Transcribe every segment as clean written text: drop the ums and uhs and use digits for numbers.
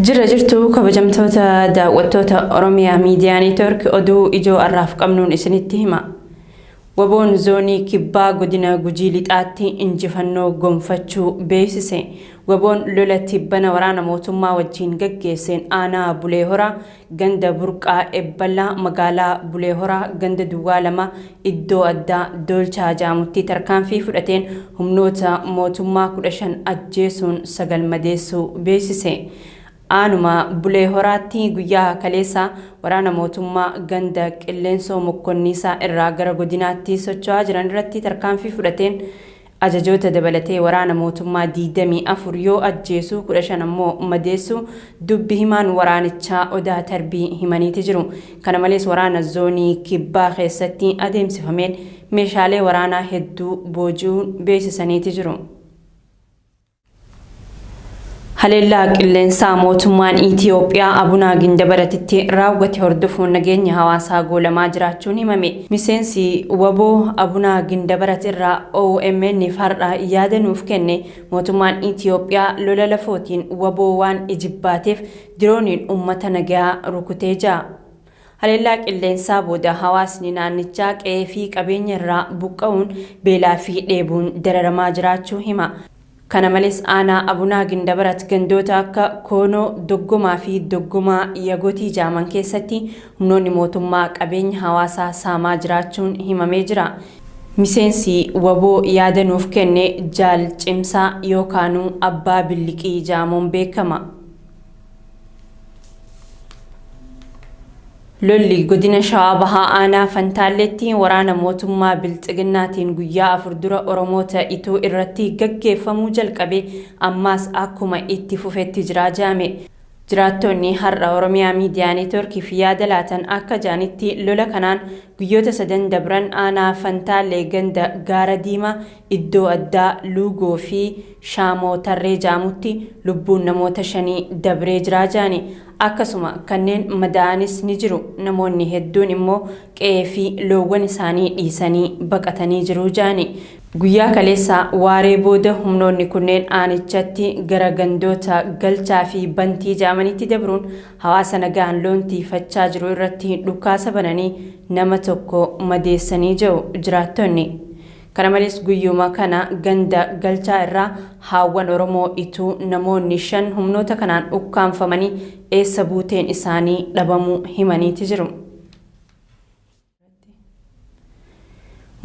Jira jirtu kabajamtoota daawwattoota Oromiyaa Miidiyaa Neetwoork oduu ijoo har'aaf qabnuun isinitti hima. Waboon zoonii kibbaa godina Gujii Lixaatti injifannoo gonfachuu beeksise. Waboon lola tibbana waraana mootummaa wajjin gaggeesseen aanaa Bulee Horaa ganda Burqaa Ebballaa magaalaa Bulee Horaa ganda Duwwaa 2 iddoo addaa Doolchaa Jaamutti tarkaanfii fudhateen humnoota mootummaa 15 ajjeesuun 9 madeessuu beeksise. Aanuma Bulee Horaatti guyyaa kaleessaa waraana mootummaa ganda Qilleensoo Mokkonniisaa irraa gara godinaatti socho'aa jiran irratti tarkaanfii fudhateen ajajoota dabalatee waraana mootummaa 24 yoo ajjeesu 15 ammoo madeessu dubbi himaan waraanichaa Odaa Tarbii himaniiti jiru. Kana malees waraana zoonii kibbaa keessatti adeemsifameen meeshaalee waraanaa hedduu booji'uun beeksisaniiti jiru. Haleellaa qilleensaa mootummaan Itiyoophiyaa Abunaa Gindabaratitti raawwate hordofuun nageenya hawaasaa goolamaa jiraachuun himame. Miseensi Waboo Abunaa Gindabarat irraa OMN har'a yaada nuuf kenne mootummaan Itiyoophiyaa lola lafootiin Waboo waan ijibbaateef dirooniin uummata nagaa rukutee jira. Haleellaa qilleensaa booda hawaasni naannichaa qe'ee fi qabeenya irraa buqqa'uun beelaa fi dheebuun dararamaa jiraachuu hima. Kana malees aanaa Abunaa Gindabarat gandoota akka Koonoo, Doggomaa fi Doggomaa Yagotii jaaman keessatti humnoonni mootummaa qabeenya hawaasaa saamaa jiraachuun himamee jira. Miseensi Waboo yaada nuuf kenne Jaal Cimsaa yookaanuu Abbaa Billiqii jaamuun beekama. Lolli godina Shawaa Bahaa aanaa Fantaalleetti waraana mootummaa Bilxiginnaatiin guyyaa 4 dura Oromoota Ituu irratti gaggeeffamuu jalqabe ammaas akkuma itti fufetti jira jedhame. Jiraattonni har'a Oromiyaa Miidiyaa Neetwoorkiif yaada laatan akka jedhanitti lola kanaan guyyoota 3 dabran aanaa Fantaallee ganda Gaara Diimaa iddoo addaa Luugoo fi Shaamoo Tarree jaamutti lubbuun namoota 5 dabree jira jedhani. Akkasuma kanneen madaa'anis ni jiru. Namoonni hedduun immoo qe'ee fi loowwan isaanii dhiisanii baqatanii jiru jedhani. Guyyaa kaleessaa waaree booda humnoonni kunneen aanichatti gara gandoota Galchaa fi Bantii jaamanitti dabruun hawaasa nagaan loon tiifachaa jiru irratti dhukaasa bananii nama tokko madeessanii jiru jiraattonni. Kana malees guyyuma kana ganda Galchaa irraa haawwan Oromoo Ituu namoonni 5 humnoota kanaan ukkaanfamanii eessa buuteen isaanii dhabamuu himaniiti jiru.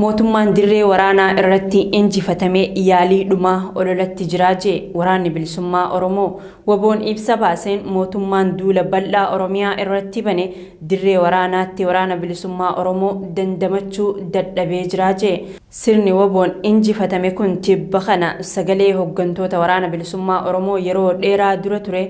Mootummaan dirree waraanaa irratti injifatamee yaalii dhumaa ololatti jiraa jee waraanni bilisummaa Oromoo. Waboon ibsa baaseen mootummaan duula bal'aa Oromiyaa irratti bane dirree waraanaatti waraana bilisummaa Oromoo dandamachuu dadhabee jiraa jee. Sirni waboon injifatame kun tibba kana sagalee hooggantoota waraana bilisummaa Oromoo yeroo dheeraa dura ture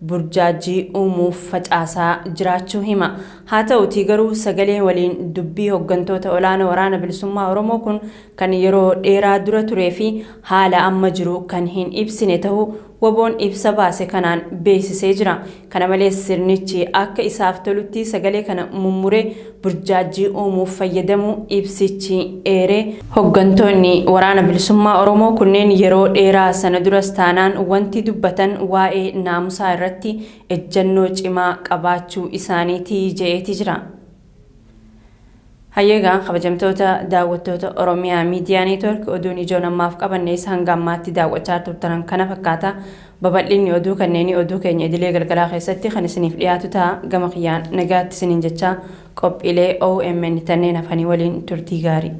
burjaajii uumuuf facaasaa jiraachuu hima. Haa ta'utii garuu sagalee waliin dubbii hooggantoota olaanoo waraana bilisummaa Oromoo kun kan yeroo dheeraa dura turee fi haala amma jiru kan hin ibsine ta'uu waboon ibsa baase kanaan beeksisee jira. Kana malees sirnichi akka isaaf tolutti sagalee kana mummuree burjaajii uumuuf fayyadamu ibsichi eeree. Hooggantoonni waraana bilisummaa Oromoo kunneen yeroo dheeraa sana duras taanaan wanti dubbatan waa'ee naamusaa irratti ejjennoo cimaa qabaachuu isaaniiti je'eeti jira. Hayyeegaa kabajamtoota daawwattoota Oromiyaa Miidiyaa Neetwoork oduun ijoon ammaaf qabanne isa hanga ammaatti daawwachaa turtan kana fakkaata. Babal'inni oduu kanneenii oduu keenya idilee galgalaa keessatti kan isiniif dhiyaatu ta'a. Gama kiyyaan nagaatti isiniin jechaa qophiilee OMN tanneen hafanii waliin turtii gaarii.